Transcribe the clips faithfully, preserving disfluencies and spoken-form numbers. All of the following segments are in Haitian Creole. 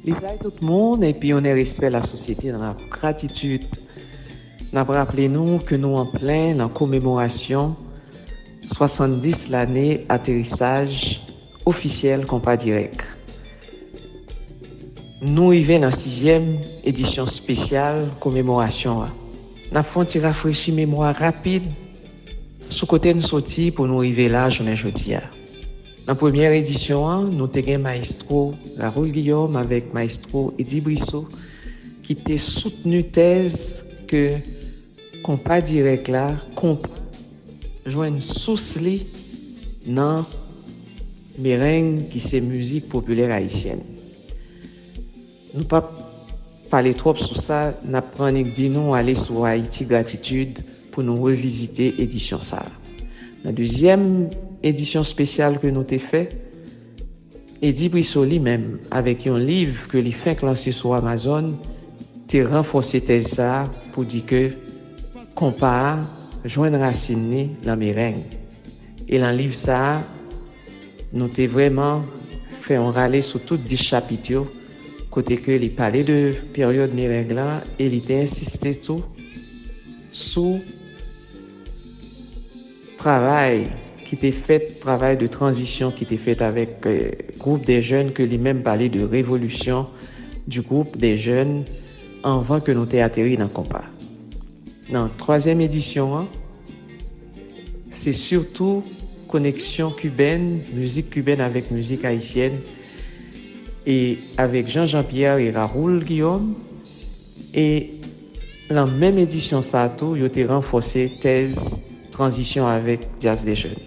Lizay tout moun, epi onè respè lasosyete nan la gratitid. N ap raple nou ke nou an plen nan komemorasyon swasanndis lane aterisaj ofisyèl Konpa Dirèk. Nou rive nan sizyèm edisyon espesyal komemorasyon an. N ap fè yon ti rafrechi memwa rapid sou kote n soti pou nou rive la jounen jodi a. Nan premyè edisyon an, nou te gen Mayestwo Raoul Guillaume avèk Mayestwo Eddy Brissot ki te soutni tèz ke Konpa Dirèk la, konpa jwenn sous li nan mereng ki se mizik popilè ayisyèn. Nou p ap pale twòp sou sa, n ap annik di nou ale sou Ayiti Gratitid pou nou revizite edisyon sa a. Nan dezyèm edisyon espesyal ke nou te fè, Eddy Brissot li menm, avèk yon liv ke li fenk lanse sou Amazon, te ranfòse tèz sa a pou di ke konpa a jwenn rasin li nan mereng. E nan liv sa a, nou te vrèman fè yon rale sou tout dis chapit yo, kote ke li pale de peryòd mereng lan e li te ensiste tou sou travay ki te fèt, travay de tranzisyon ki te fèt avèk, eh, gwoup de jèn ke li menm pale de revolisyon du groupe des jeunes anvan ke nou te ateri nan konpa. Nan twazyèm edisyon an, se sitou koneksyon kibèn, mizik kibèn avèk mizik ayisyèn, e avèk Jean Jean Pierre e Raoul Guillaume. E nan menm edisyon sa a tou, yo te ranfòse tèz tranzisyon avèk Djaz de Jèn.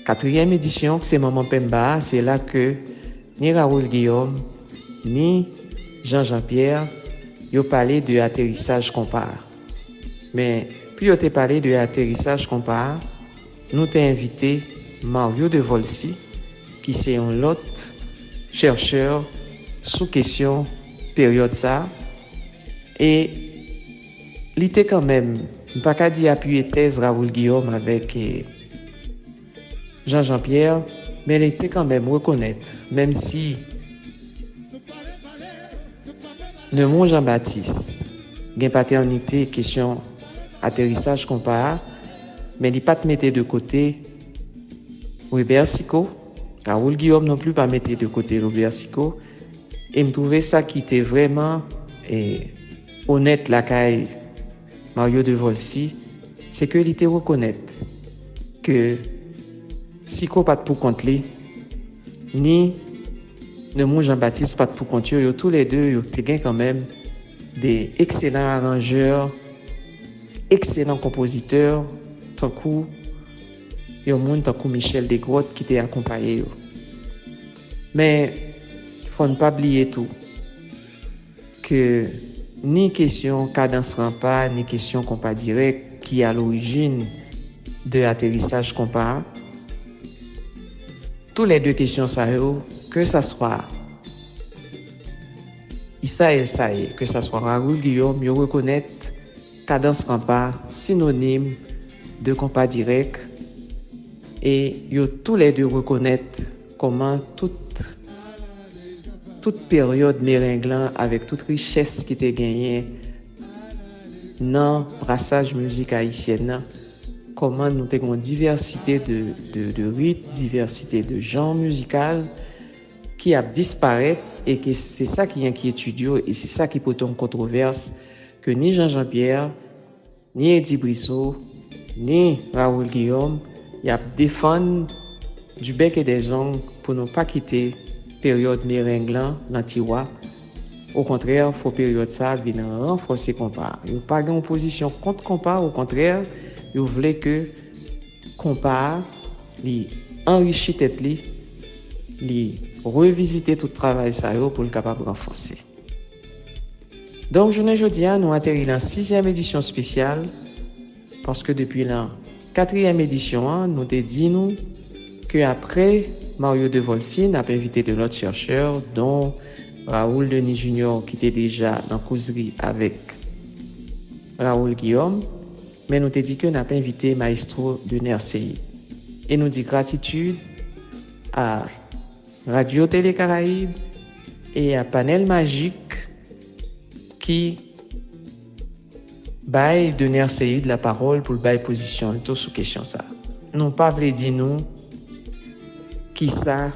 Katriyèm edisyon, ki se Manman Penmba a, se la ke ni Raoul Guillaume, ni Jean Jean Pierre, yo pale de aterisaj konpa a. Men, pou yo te pale de aterisaj konpa a, nou te envite Mario Devolcy, ki se yon lòt chèchè sou kesyon peryòd sa a, e li te kanmenm, m pa ka di apiye tèz Raoul Guillaume avèk, eh, Jean Jean Pierre, men li te kanmenm rekonèt, menm si Nemon Jean Baptiste gen patènite kesyon aterisaj konpa a, men li pa t mete de kote Robert Sicot, Raoul Guillaume non pli pa mete de kote Robert Sicot, e m twouve sa ki te vrèman, eh, onèt lakay Mario Devolcy, se ke li te rekonèt ke Sicot pa t pou kont li, ni Nemon Jean Baptiste pa t pou kont yo, yo toulède, yo te gen kanmenm de ekselan aranjè, ekselan konpozitè, tankou yon moun tankou Michel Desgrottes ki te akonpaye yo. Men, fò n pa bliye tou ke ni kesyon kadans ranpa, ni kesyon konpa dirèk ki a lorijin de aterisaj konpa a, toulède kesyon sa yo, ke sa swa Issa El Sayed, ke sa swa Raoul Guillaume, yo rekonèt kadans ranpa sinonim de konpa dirèk, e yo toulède rekonèt kòman tout, tout peryòd mereng lan, avèk tout richès ki te genyen nan brasaj mizik ayisyèn nan, kòman nou te gen yon divèsite de, de, de rit, divèsite de jan mizikal ki ap disparèt, e ke se sa ki enkyetid yo, e se sa ki pote yon kontwovès ke ni Jean Jean Pierre, ni Eddy Brissot, ni Raoul Guillaume, y ap defann du bec et des ongles pou nou pa kite peryòd mereng lan nan tiwa. Okontrè, fò peryòd sa a vin ranfòse konpa a. Yo pa gen yon pozisyon kont konpa, okontrè, yo vle ke konpa a, li anrichi tèt li, li revizite tout travay sa yo pou l kapab ranfòse. Donk, jounen jodi a, nou ateri nan sizyèm edisyon espesyal, paske depi nan katriyèm edisyon an, nou te di nou ke apre Mario Devolcy, n ap envite de lòt chèchè, don Raoul Denis Junior, ki te deja nan kozri avèk Raoul Guillaume, men nou te di ke n ap envite Mayestwo Dener Ceïd. E nou di gratitid a Radio Télé Caraïbes e a panèl majik ki bay Dener Ceïde lapawòl pou l bay pozisyon l tou sou kesyon sa a. Nou pa vle di nou kisa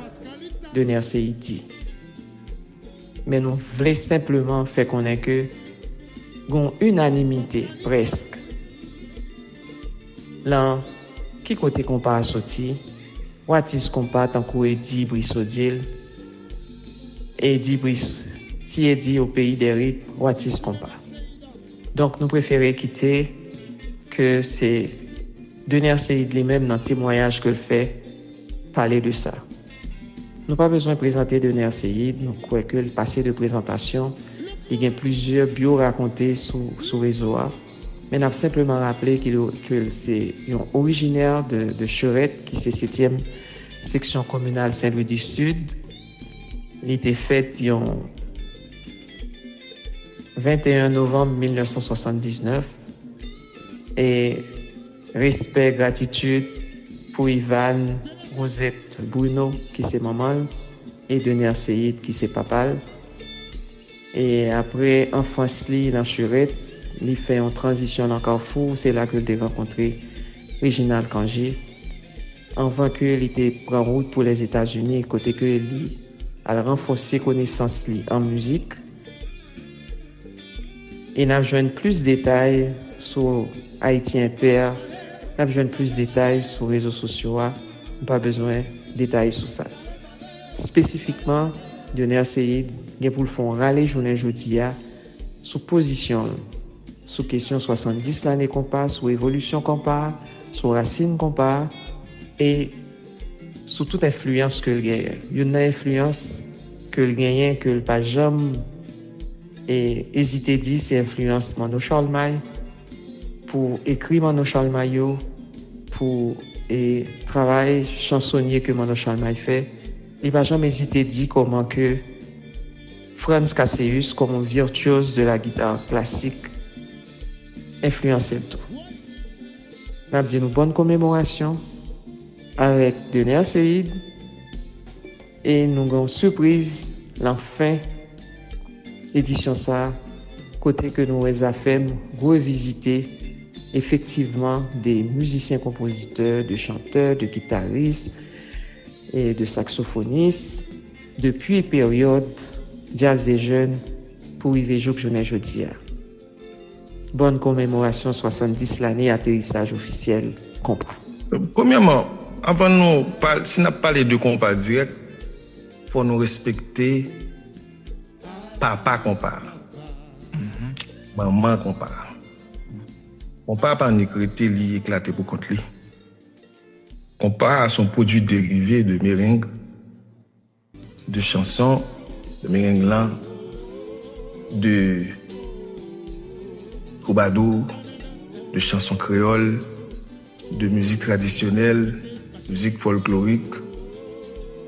Dener Ceïde di, men nou vle senpleman fè konnen ke gen yon inanimite prèsk lan ki kote konpa a soti, watis konpa tankou Eddy Brissot di l, Eddy Bris, ti Eddy au pays des rythmes, watis konpa. Donk nou prefere kite ke se Dener Ceïde li menm nan temwayaj ke l fè pale de sa. Nou pa bezwen prezante Dener Ceïde, nou kwè ke l pase de prezantasyon, li gen plizyè byo rakonte sou, sou rezo a, men n ap senpleman raple ke, ke l se yon orijinè de, de Cherette, ki se setyèm seksyon kominal Sen Lwi di Sid. Li te fèt yon venteyen novanm mil nèf san swasanndiznèf, e respè, gratitid pou Yvane Rosette Bruno, ki se manman l, e Dener Ceïde, ki se papa l. E apre anfans li nan Cherette, li fè yon tranzisyon nan Kafou, se la ke l te rankontre Reginald Cangé, anvan ke li te pran wout pou Lèzetazini, kote ke li al ranfòse konesans li an mizik. E n ap jwenn plis detay sou Haïti Inter, n ap jwenn plis detay sou rezo sosyo a, nou pa bezwen detaye sou sa. Espesifikman, Dener Ceïde gen pou l fè yon rale jounen jodi a sou pozisyon l sou kesyon swasanndis lane konpa, sou evolisyon konpa, sou rasin konpa, e sou tout enfliyans ke l genyen. Youn nan enfliyans ke l genyen, ke l pa janm, e, ezite di, se enfliyans Manno Charlemagne, pou ekri Manno Charlemagne yo, pou, e, travay chansonye ke Manno Charlemagne fè. Li pa janm ezite di kòman ke Frantz Cassius, kòm yon virtuose de la guitare classique, enfliyanse l tou. N ap di nou bòn komemorasyon avèk Dener Ceïde, e nou gen yon sipriz lan fen edisyon sa a, kote ke nou wè Zafèm revizite efektivman de mizisyen konpozitè, de chantè, de gitaris, e de saksofonis, depi peryòd djaz dè jèn pou rive jouk jounen jodi a. Bòn komemorasyon swasanndis lane aterisaj ofisyèl konpa. Premyèman, anvan nou pale, si n ap pale de konpa dirèk, fò nou respekte papa konpa, manman konpa. Konpa pa annik rete, li eklate pou kont li. Konpa se yon pwodui derive de mereng, de chanson, de mereng lan, de twoubadou, de chanson kreyòl, de mizik tradisyonèl, mizik fòlklorik,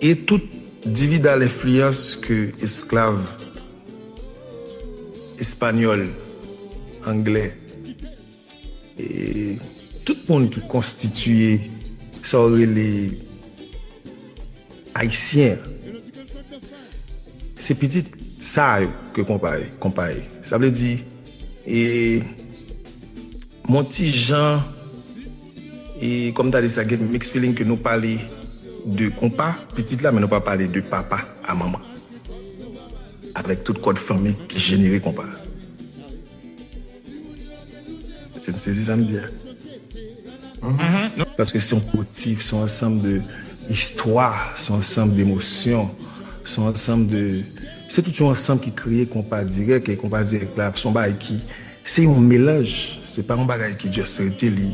e tout dividal enfliyans ke esklav espanyòl, anglè, e tout moun ki konstitiye sa w rele ayisyen, se pitit sa yo ke konpa ye, konpa ye. Sa vle di, e, m on ti jan, e, kòm ta di sa, gen mix feeling ke nou pale de konpa, pitit la, men nou pa pale de papa a manman. Avèk tout kòd fanmi ki jenere konpa. Se n sezi sa m di a? Paske se yon motif, se yon ansanm de istwa, se yon ansanm de emosyon, se yon ansanm de, se tout yon ansanm ki kreye konpa dirèk, e konpa dirèk la, se yon bagay ki, se yon melanj, se pa yon bagay ki just rete li,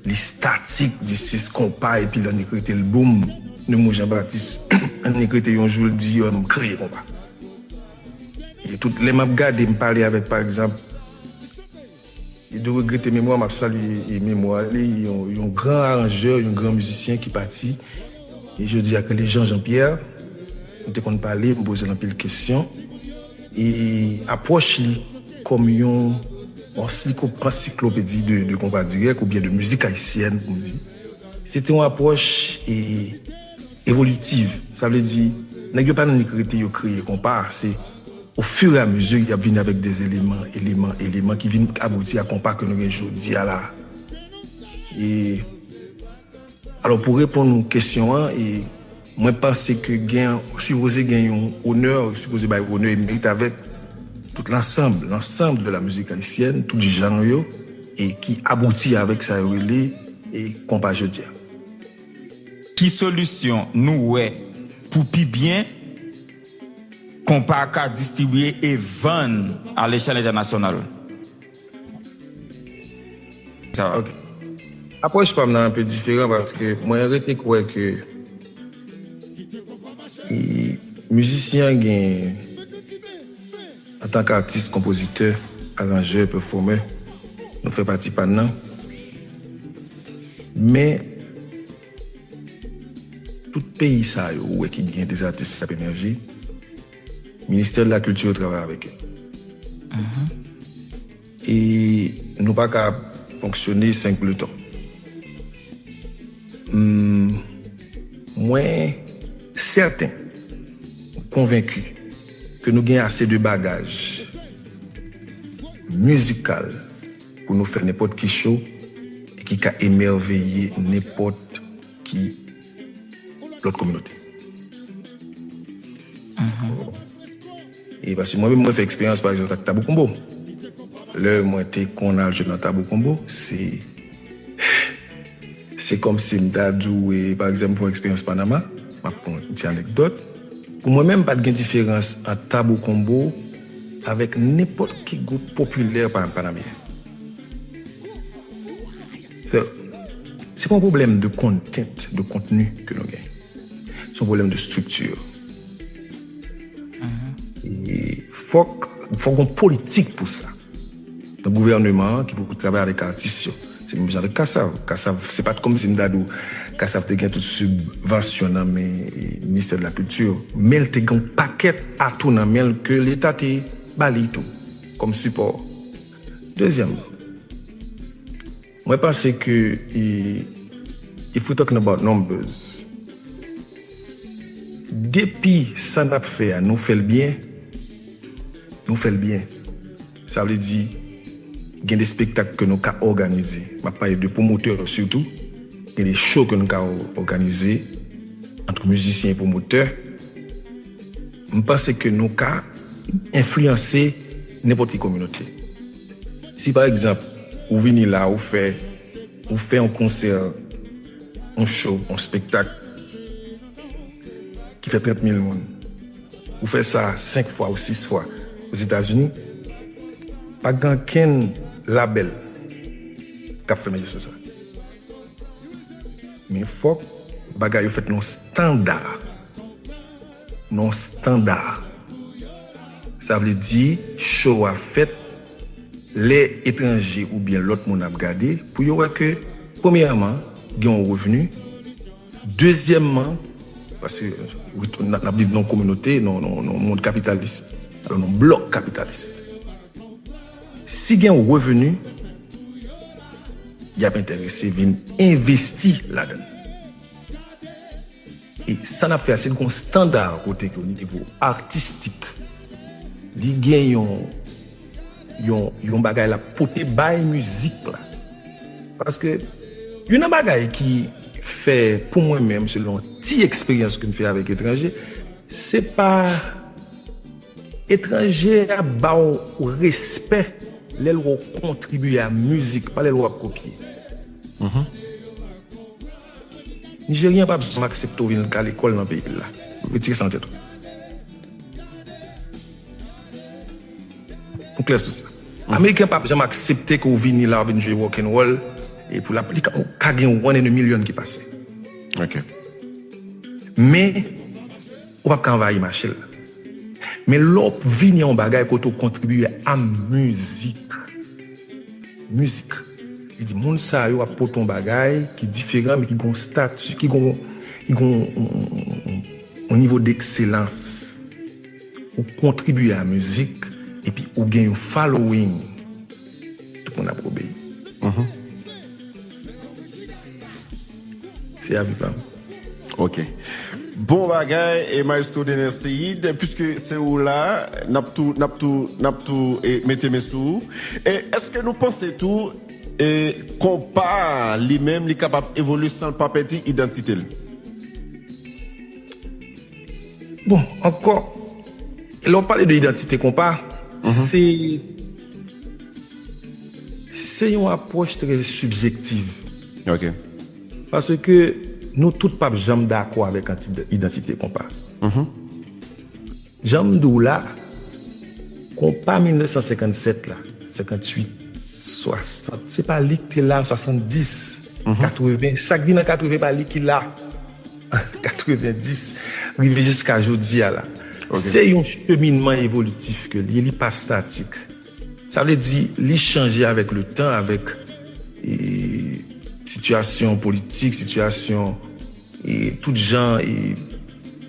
li statik, this is konpa, epi l annik rete l boum, menm jan Batis annik rete yon jou l di, yo, m kreye konpa. E tout lè m ap gade, m pale avèk, pa egzanp, e de regrete memwa, m ap salye, e, memwa li, yon, yon gran aranjè, yon gran mizisyen ki pati. E jodi a k rele Jean Jean Pierre, nou te konn pale, m poze l anpil kesyon. E apwòch li kòm yon ansiko-, ansiklopedi de, de konpa dirèk oubyen de mizik ayisyèn, pou m di, se te yon apwòch, e, evolitiv. Sa vle di, Nèg yo pa nan nik rete yo kreye konpa, se au fur et à mesure y ap vini avèk de eleman, eleman, eleman ki vin abouti a konpa ke nou gen jodi a la. E, alò, pou reponn ou kesyon an, e, mwen panse ke gen, sipoze gen yon onè, sipoze bay onè e merit avèk tout lansanm, lansanm de la mizik ayisyèn, tout jan yo, e ki abouti avèk sa yo rele, e, konpa jodi a. Ki solisyon nou wè pou pi byen konpa ka distribye e vann a lechèl entènasyonal? Ok. Apwòch pa m nan anpe diferan paske mwen rete kwè ke e, mizisyen an gen, antanke atis, konpozitè, aranjè, pèfòmè, nou fè pati pa n nan. Men, tout peyi sa yo ou wè ki gen de atis k ap emèje, Ministè de la Kilti travay avèk yo. E nou pa ka fonksyone senk ploton. Hmm, mwen sèten, konvenki ke nou gen ase de bagaj mizikal pou nou fè nenpòt ki show e ki ka emèveye nenpòt ki lòt kominote. E paske mwen menm mwen fè eksperyans pa egzanp ak Tabou Combo. Lè mwen te konn al jwe nan Tabou Combo, se se kòmsi m ta di w, e, pa egzanp, m fè yon eksperyans Panama, m ap pran yon ti anekdòt. Pou mwen menm, pa t gen diferans ant Tabou Combo avèk nenpòt ki gwoup popilè pa- panamyen. Se, se pa yon pwoblèm de content, de kontni ke nou gen. Se yon pwoblèm de strikti. E fòk, fòk yon politik pou sa. Donk, gouvèneman an ki pou travay avèk atis yo. Se menm jan avèk Kassav. Kassav, se pa t kòmsi m ta di w, Kassav te gen tout sibvansyon nan men, e, Ministè de la Kilti, men l te gen yon pakèt atou nan men l ke Leta te ba li tou, kòm sipò. Dezyèmman, mwen panse ke, e, if we talking about numbers, depi sa n ap fè a, nou fè l byen, nou fè l byen. Sa vle di, gen de espektak ke nou ka òganize. M ap pale de pwomotè sitou. Gen de show ke nou ka òganize ant mizisyen e pwomotè. M panse ke nou ka enfliyanse nenpòt ki kominote. Si pa egzanp, ou vini la, ou fè, ou fè yon konsè, yon show, yon espektak ki fè trant mil moun, ou fè sa senk fwa ou sis fwa Ozetazini, pa gen ankenn labèl k ap fèmen je sou sa. Men fòk bagay yo fèt nan yon estanda. Nan yon estanda. Sa vle di, show a fèt, lè etranje oubyen lòt moun ap gade, pou yo wè ke, premyèman, gen yon revni, dezyèmman, paske n ap, n ap viv nan yon kominote, nan, nan, nan yon mond kapitalis, alò nan yon blòk kapitalis. Si gen yon revni, y ap enterese vin envesti ladan l. E sa n ap fè a, se yon estanda kote ke o nivo atistik, li gen yon, yon, yon bagay l ap pote bay mizik la. Paske youn nan bagay ki fè, pou mwen menm, selon ti eksperyans ke m fè avèk etranje, se pa etranje a ba w respè lè l wè w kontribye a mizik, pa lè l wè w ap kopye. Nijeryen an p ap janm aksepte w vin ka lekòl nan peyi l la. Retire sa nan tèt ou. Nou klè sou sa. Ameriken an p ap janm aksepte ke w vini la, w vin jwe rock and roll, e pou l ap, li ka, ou ka gen one in a million ki pase. Ok. Men, ou p ap ka anvayi mache l. Men lè w vini a yon bagay kote w kontribye a mizik, mizik. Li di, moun sa yo ap pote yon bagay ki diferan, men ki gon stati, ki gon, ki gon yon, yon, yon, yon nivo dekselans. Ou kontribye a mizik, epi ou gen yon following. Tout moun ap obeyi. Se avi pa m. Ok. Bon bagay, e Maestro Dener Ceide, piske se ou la, n ap tou, n ap tou, n ap tou e, mete men sou ou. E èske nou panse tou e, konpa a li menm, li kapab evolye san l pa pèdi idantite l? Bon, ankò, lè w pale de idantite konpa, se se yon apwòch trè sibjektiv. Ok. Paske nou tout p ap janm dakò avèk anti- idantite konpa. Jan m di w la, konpa mil nèf san senkann sèt la, senkann uit, swasant, se pa li k te la, swasanndis, katreven, sa k vin an katreven pa li ki la. Katrevendis, rive jiska jodi a la. Se yon cheminman evolitif ke li ye, li pa statik. Sa vle di, li chanje avèk le tan, avèk e, sitiyasyon politik, sitiyasyon e, tout jan e,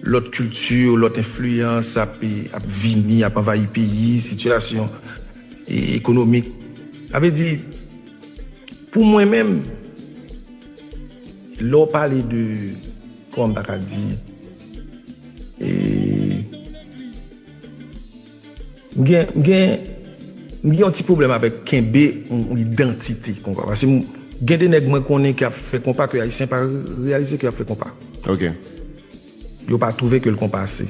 lòt kilti, lòt enfliyans ap, e, ap vini, ap anvayi peyi, sitiyasyon e, ekonomik. Sa vle di, pou mwen menm, lè w pale de, kòman m ta ka di, e, m gen, m gen, m gen yon ti pwoblèm avèk kenbe yon, yon idantite konpa. Paske m- gen de nèg mwen konnen ki ap fè konpa, ke Ayisyen pa reyalize ke y ap fè konpa. Ok. Yo pa twouve ke l konpa ase.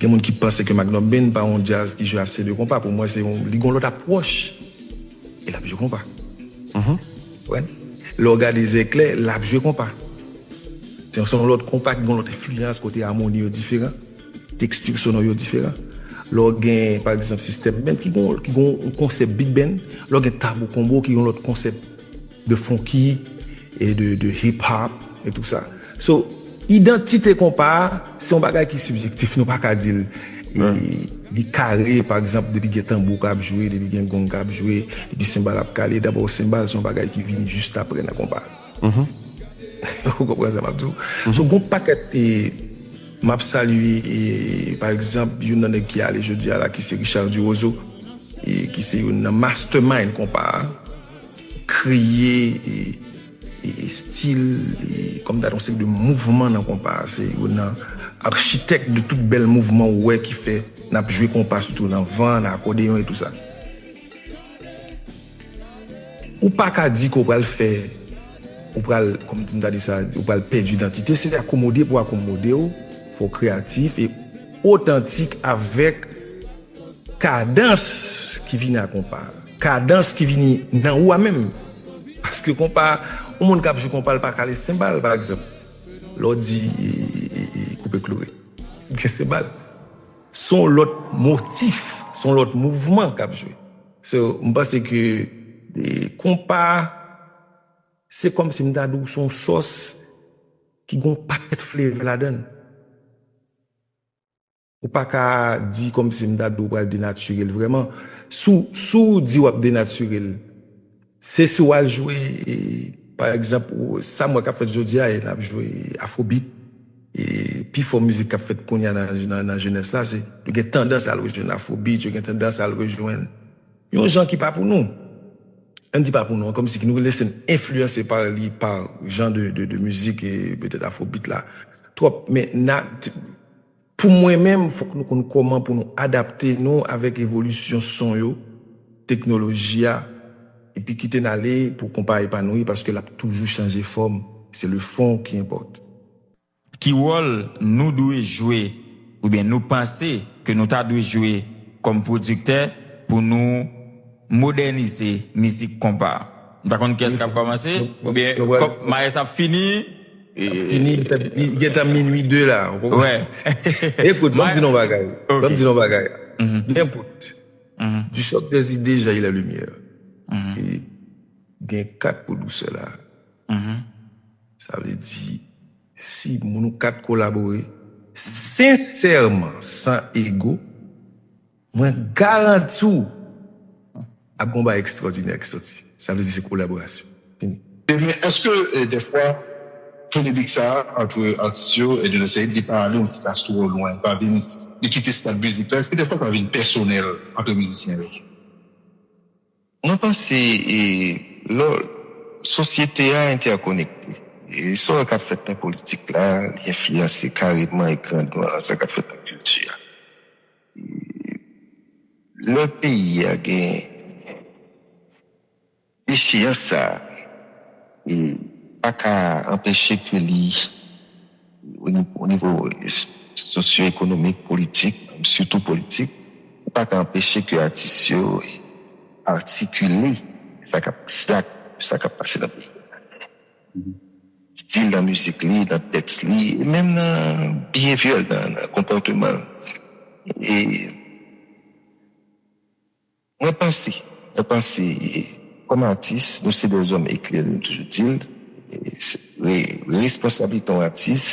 Gen moun ki panse ke Magnum Band pa yon djaz ki jwe ase de konpa. Pou mwen, se yon, li gen yon lòt apwòch. E l ap jwe konpa. Konprann? Lè w gade Zèklè, l ap jwe konpa. Se yon, se yon lòt konpa ki gen yon lòt enfliyans, kote amoni yo diferan, teksti sonò yo diferan. Lè w gen, pa egzanp, System Band ki gen, ki gen yon konsèp big band, lè w gen Tabou Combo ki gen yon lòt konsèp de funky e de, de hip hop e tou sa. So, idantite konpa a, se yon bagay ki sibjektif, nou pa ka di l e, li kare, pa egzanp, depi gen tanbou k ap jwe, depi gen gong k ap jwe, depi senbal ap kale. Dabò, senbal se yon bagay ki vini jis apre nan konpa. Ou konprann sa m ap di w? So, gon pakèt e, m ap salye, e, pa egzanp, youn nan nèg ki ale jodi a la, ki se Richard Duroseau, e, ki se youn nan mastermind konpa a, kreye e, e, estil, e, kòm ta di yon seri de mouvman nan konpa a. Se youn nan achitèk de tout bèl mouvman ou wè ki fè n ap jwe konpa, sitou nan van, nan akòdeyon e tou sa. Ou pa ka di ke w pral fè, ou pral, kòm m ta di sa, ou pral pèdi idantite, se akomode pou akomode w, fò w kreyatif e otantik avèk kadans ki vini ak konpa. Kadans ki vini nan ou a menm. Paske konpa, yon moun k ap jwe konpa, l pa kale senbal, pa egzanp. Lè w di e, e, e, e, koupe kloure. Gen senbal. Se yon lòt motif, se yon lòt mouvman k ap jwe. So, m panse ke e, konpa, se kòmsi m ta di w se yon sòs ki gen yon pakèt flevè ladan l. Ou pa ka di kòmsi m ta di w pral denatire l vrèman. Si w, si w di w ap denatire l, se si w al jwe, e, pa egzanp, ou, sa m wè k ap fèt jodi a, e n ap jwe afrobeat. E pifò mizik k ap fèt kounye a nan, nan, nan jenès la, se yo gen tandans al rejwenn afrobeat, yo gen tandans al rejwenn yon jan ki pa pou nou. Ann di pa pou nou, kòmsi ki nou lese n enfliyanse pa li, pa jan de, de, de mizik e petèt afrobeat la twòp. Men na, t- pou mwen menm, fòk nou konn kòman pou nou adapte nou avèk evolisyon son yo, teknoloji a, epi kite n ale pou konpa epanoui, paske l ap toujou chanje fòm. Se le fond ki enpòte. Ki wòl nou dwe jwe, oubyen nou panse ke nou ta dwe jwe kòm pwodiktè pou nou modènize mizik konpa a? M pa konn kiyès k ap kòmanse, oubyen kòm Maes ap fini. Fini, li gentan minui de la. Wè. Ekout, ban m di nou bagay. Ban m di nou bagay. Nenpòt. Du choc des idées jaillit la lumière. E gen kat pou dousè la. Sa vle di, si moun ou kat kolabore sensèman, san ego, mwen garanti w ap gon bagay ekstwòdinè ki soti. Sa vle di se kolaborasyon. Fini. Ebyen, èske eh, dèfwa polemik sa a ant atis yo e de leseri li pa ale yon ti tas twò lwen, li pa vin li kite stad mizik la, èske dèfwa li pa vin pèsonèl ant mizisyen yo? Mwen panse e, lò, sosyete a entèkonekte. E sa w wè k ap fèt nan politik la, li enfliyanse kareman e grandman sa k ap fèt nan kilti a. E lè peyi a gen decheyans sa a, e pa ka anpeche ke li, o ni-, o nivo sosyo-ekonomik, politik, sitou politik, ou pa ka anpeche ke atis yo atikile sa k ap, sa, sa k ap pase nan peyi a. Stil nan mizik li, nan tèks li, e menm nan behavior l, nan, nan konpòteman l. E mwen panse, mwen panse, kòm atis, nou se dè zòm eklere, m toujou di l, e se re-, responsablite yon atis,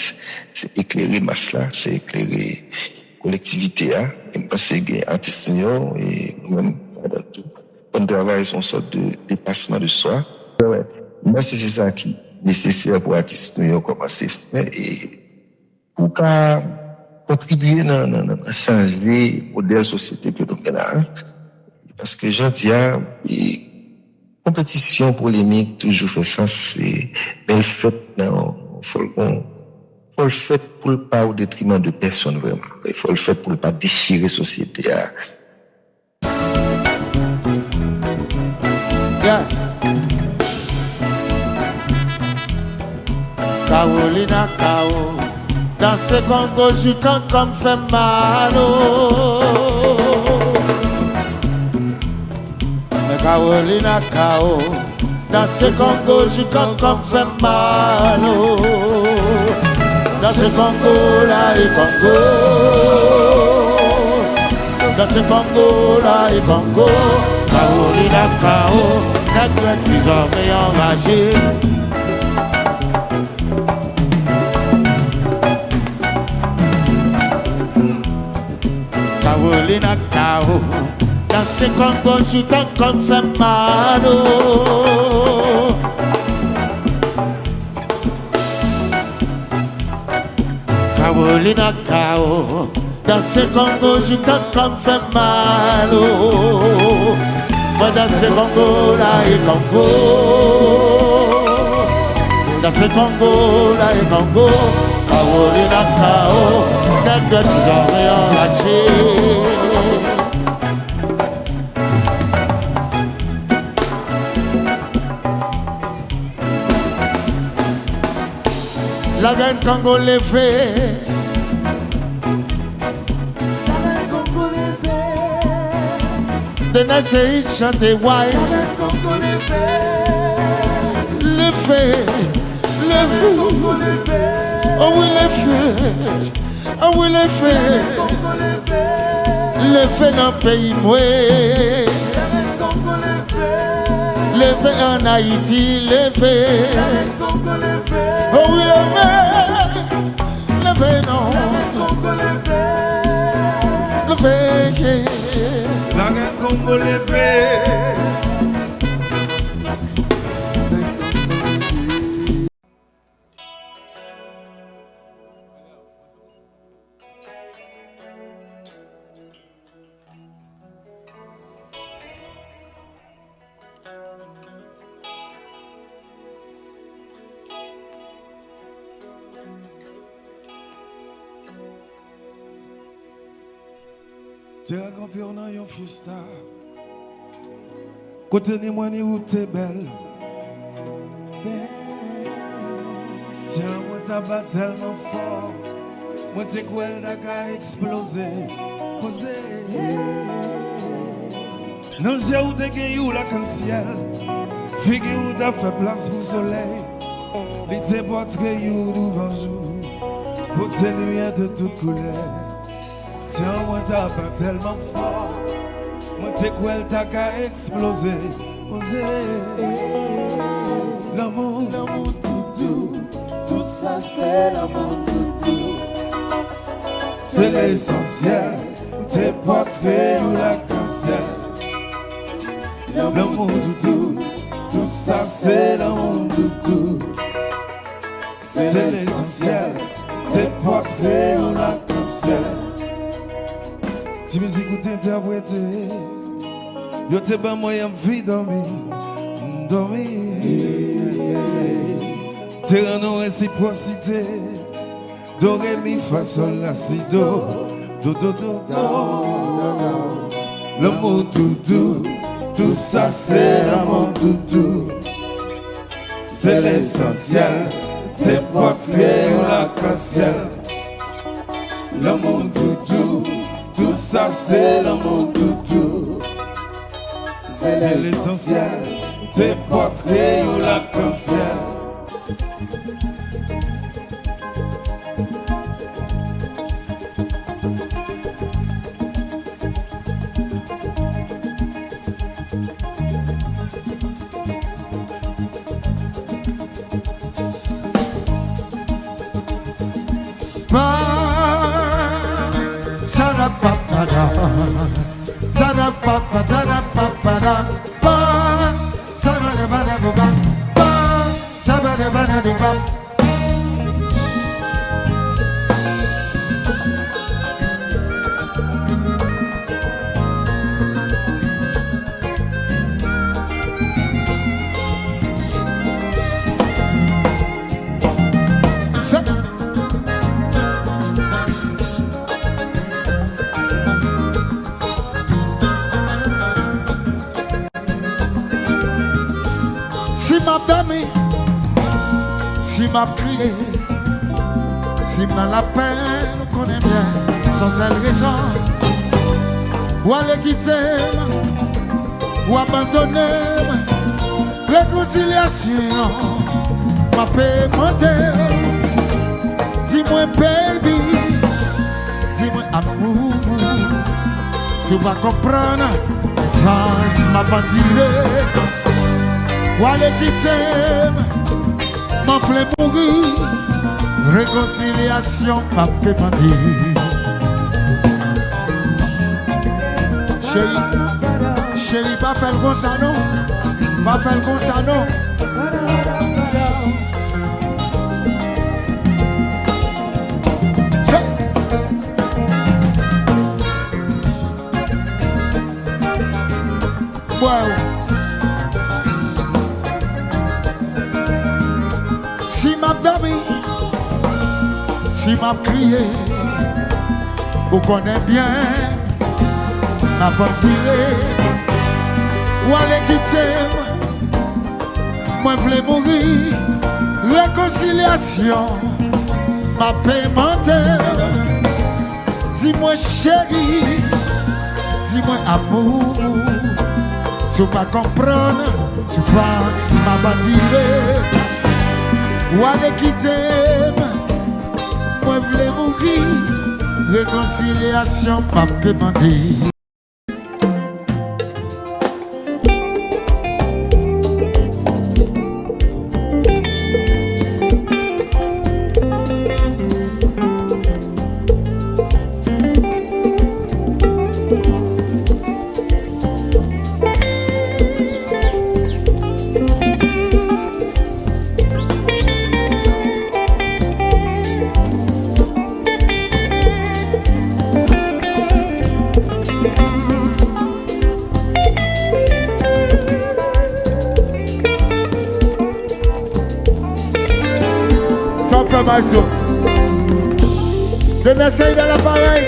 se eklere mas la, se eklere kolektivite a. E m panse gen atis nou yo, e nou menm, ladan tou, pou n travay sou yon sòt de depasman de swa. Mwen, mwen panse se sa ki nesesè pou atis nou yo kòmanse fè, e pou ka kontribye nan, nan, nan, nan chanje modèl sosyete ke nou gen la a. Paske jan di a, e, konpetisyon, polemik, toujou fè sans, e, men l fèt nan, fò l gon, fò l fèt pou l pa o detriman de pèsonn vrèman. E fò l fèt pou l pa dechire sosyete a. Yeah. Carolina Kao, danse kongo joukan kòm fè mal o. Men Carolina Kao, danse kongo joukan kòm fè mal o. Danse kongo la e kongo. Danse kongo la e kongo. Carolina Kao, nèg dwèt sizòm e anraje. Carolina Kao, danse kongo joukan kòm fè mal o. Carolina Kao, danse kongo joukan kòm fè mal o. Mwen danse kongo la e kongo. Danse kongo la e kongo. Carolina Kao, nèg dwèt zòrèy anraje. Lagèn kongo leve. Lagèn kongo leve. Denè Seyid chante way. Lagèn kongo leve. Leve, leve. Lagèn kongo leve. O wi, leve. An wi, leve. Leve nan peyi mwen. Leve an Ayiti, leve. O wi, leve. Leve non. Leve, yeah. Lagèn kongo leve. Te rankontre w nan yon fiesta. Kote ni mwen ni ou te bèl. Tyan mwen ta bat tèlman fò. Mwen te kwè l ta ka eksploze. Poze. Nan je w te gen yon lakansyèl. Figi w t ap fè plas pou solèy. Li te pòtre yon douvan jou. Pote limyè de tout koulè. Tyan mwen ta bat tèlman fò, mwen te kwè l ta ka eksploze. Poze. Lanmou, lanmou doudou, tout sa se lanmou doudou. Se lesansyèl, ou te pòtre yon lakansyèl. Lanmou doudou, tout sa se lanmou doudou. Se lesansyèl, te pòtre yon lakansyèl. Ti mizik ou te entèprete, yo te ban mwen anvi dòmi, dòmi. Te rann ou resipwosite. Do, re, mi, fa, sol, la, si, do. Do, do, do, do. Lanmou doudou, tou sa se lanmou doudou. Se lesansyèl, te pòtre yon lakansyèl. Lanmou doudou, tou sa se lanmou doudou. Se lesansyèl, te pòtre yon lakansyèl. Pa, sa da pa pa da, sa da pa pa da da pa pa da, pa, sa da da ba da ba ba, pa, sa ba da ba da da ba. Si m ap dòmi, si m ap kriye, si m nan lapenn, ou konnen byen, se yon sèl rezon. W ale kite m, ou abandone m. Rekonsilyasyon, m ape mande w. Di mwen, baby, di mwen, amour, si w pa konprann soufrans m ap andire, w ale kite m, m anfle mouri. Rekonsilyasyon m ape mande. Cheri, cheri, pa fè l konsa non. Pa fè l konsa non. Se Wow. Si m ap dòmi, si m ap kriye, ou konnen byen, m ap andire. W ale kite m, mwen vle mouri. Rekonsilyasyon, m ape mande w. Di mwen cheri, di mwen amour, si w pa konprann soufrans m ap andire, w ale kite m, mwen vle mouri, rekonsilyasyon m ap demande. Sa w ap fè, maestro? Demen se Ida laparèy.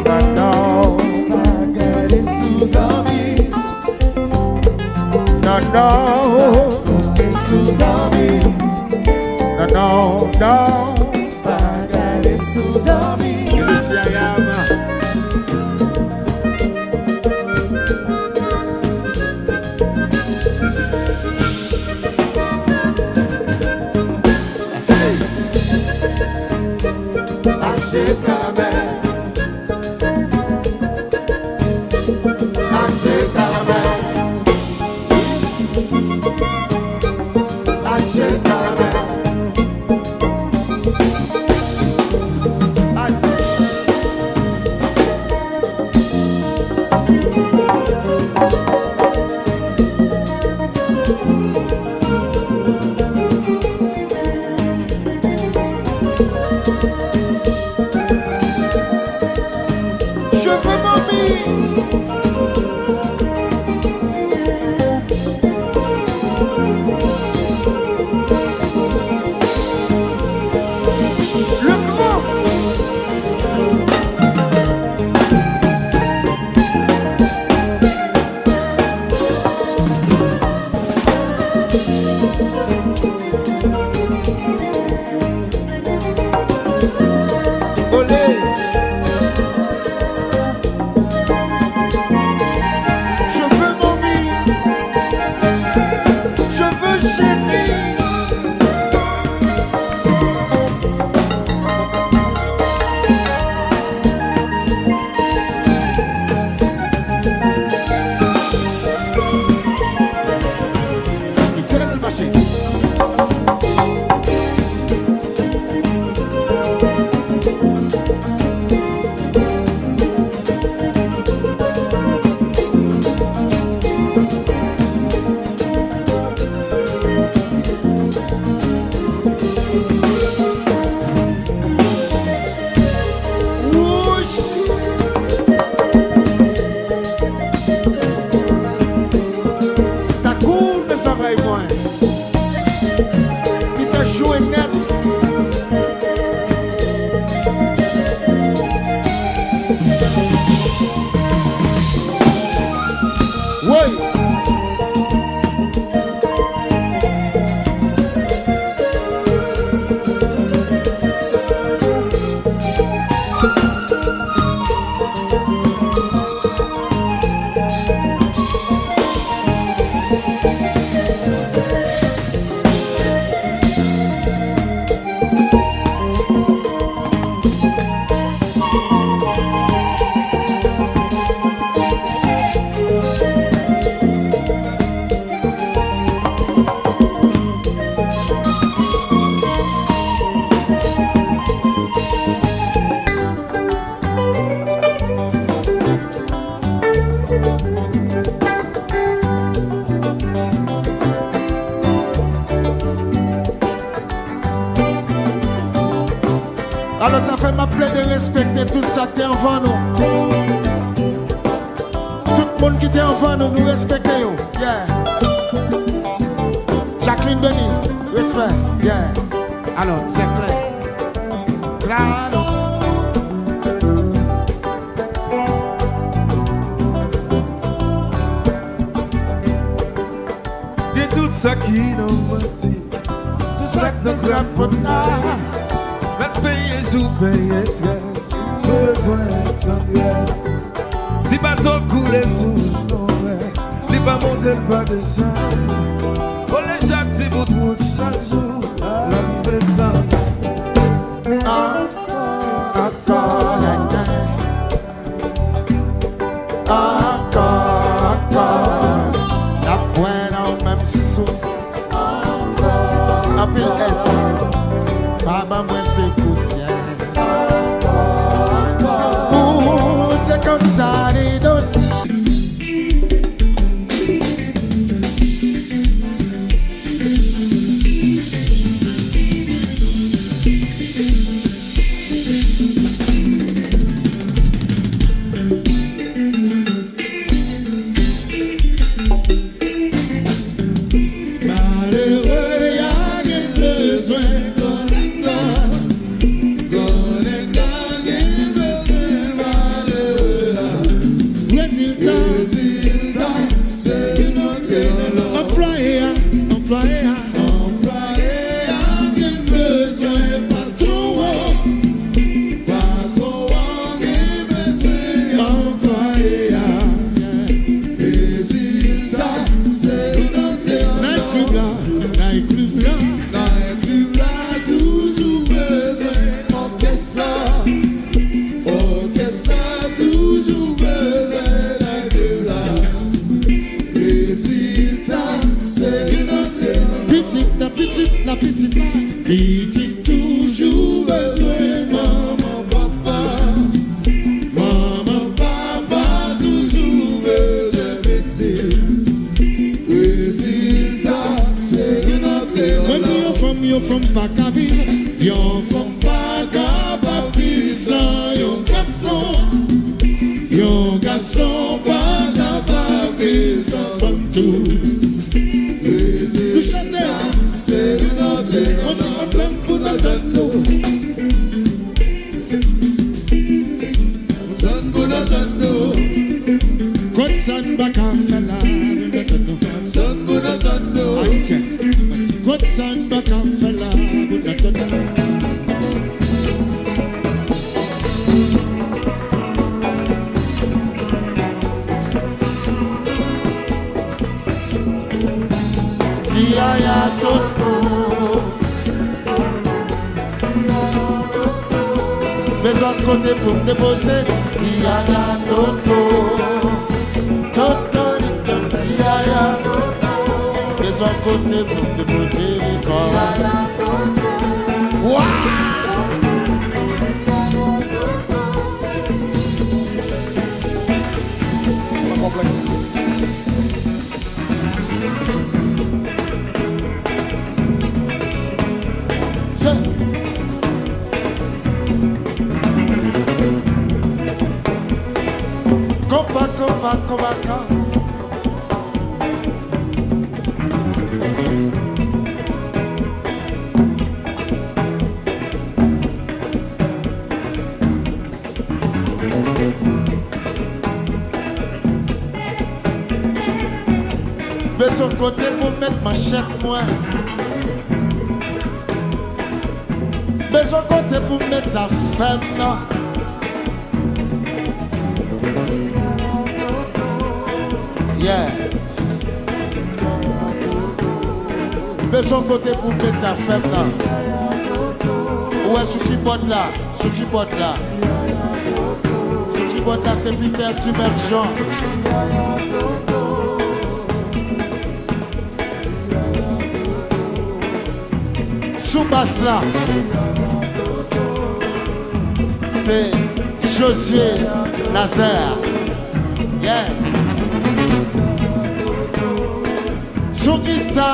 Non, non. Pa gade sou zanmi. Non, non. Pa gade sou zanmi. Non, non, non. Pa gade sou zanmi. Ti Ayama. Aje kalabè. Aje kalabè. Aje kalabè. Aje. Je veux mommy. Le grand. Olé. Je veux mommy. Je veux chérie. Kite l mache. Wouch! Sa kou nan zòrèy mwen. Ki te jwe nèt. Woy! Alò, sa fè m ap plede respekte tout sa k te anvan nou. Tout moun ki te anvan nou, nou respekte yo. Yeah. Jacqueline Denis, respè. Yeah. Alò, zèklè. Klalo. Gen tout sa ki nan manti, tout sa k nan krapon la. Mèt peye jou, peye très, nou bezwen tandrès. Ti bato koule sou nou, li pa monte, l pa desann. Ole chak ti bout wout chak jou, la rive san zam. Ban mwen se pousyè. Ou se konsa li dosi. Malere a gen bezwen kòlèt la. Kòlèt la gen bezwen malere a. Rezilta, rezilta, se yon anplwaye a, anplwaye a. Anplwaye a gen bezwen patwon an. Patwon an gen bezwen anplwaye a. Rezilta, se yon antenan. Night club la, night club la. Night club la toujou bezwen òkès la. Òkès la toujou bezwen night club la. Rezilta, se yon antenan. Pitit la, pitit la, pitit la. Pitit toujou bezwen manman, papa. Manman, papa toujou bezwen pitit. Rezilta, se yon antenan. Mwen di yon fanm, yon fanm pa ka viv. Yon fanm pa kapab viv san yon gason. Yon gason pa kapab viv san fanm tou. Nou chante. Se nou chante. Ann tann pou nou tann nou. Tann pou nou tann nou. Kot sa n pa ka fè la, nou tann nou. Tann pou nou tann nou. Ayisyen. Kot sa n pa ka fè la, nou tann nou. Ti Yaya Toto. Bezwen kote pou m depoze. Ti Yaya Toto. Toto li tann Ti Yaya Toto. Bezwen kote pou m depoze li kò. Wa! San konplèks. Se konpa, konpa, konpa, konpa. Bezwen kote pou m met manchèt mwen. Bezwen kote pou m met zafè m nan. Yeah. Bezwen kote pou m met zafè m nan. Ou wè sou kibòd la, sou kibòd la. Sou kibòd la se Peter Dumerc Jean. Sou bas la se Josué Nazaire. Yeah. Sou gita,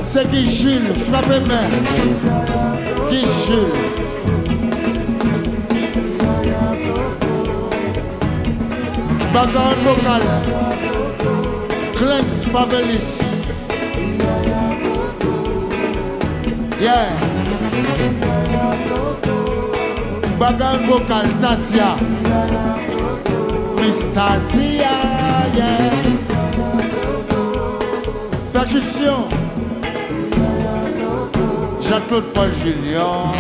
se Guy Jules, frape men. Guy Jules. Background vokal, Clens Pavelis. Yeah. Background vokal, Tazia. Miss Tazia, yeah. Pèkisyon, Jean-Claude Paul Julien.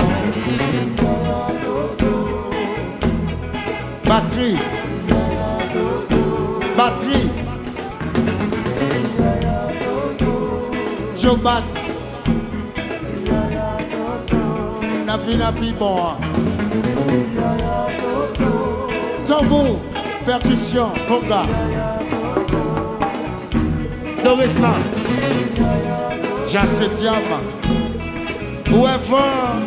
Batri. Batri. Joe Bat. N ap vin a pi bon an. Tanbou, pèkisyon, konga. Doris lan. Jase Dyanm. Ou wè van an?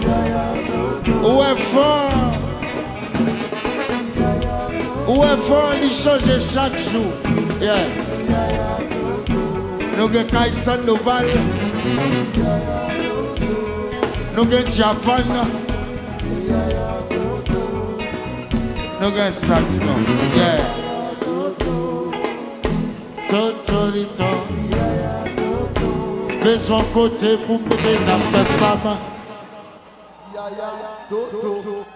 Ou wè van an? Ou wè van an, li chanje chak jou. Yeah. Nou gen Kay Sandoval. Nou gen Javan. Nou gen Saxton. Yeah. Totorito. Bezwen kote pou pote zafè pa m. Toto.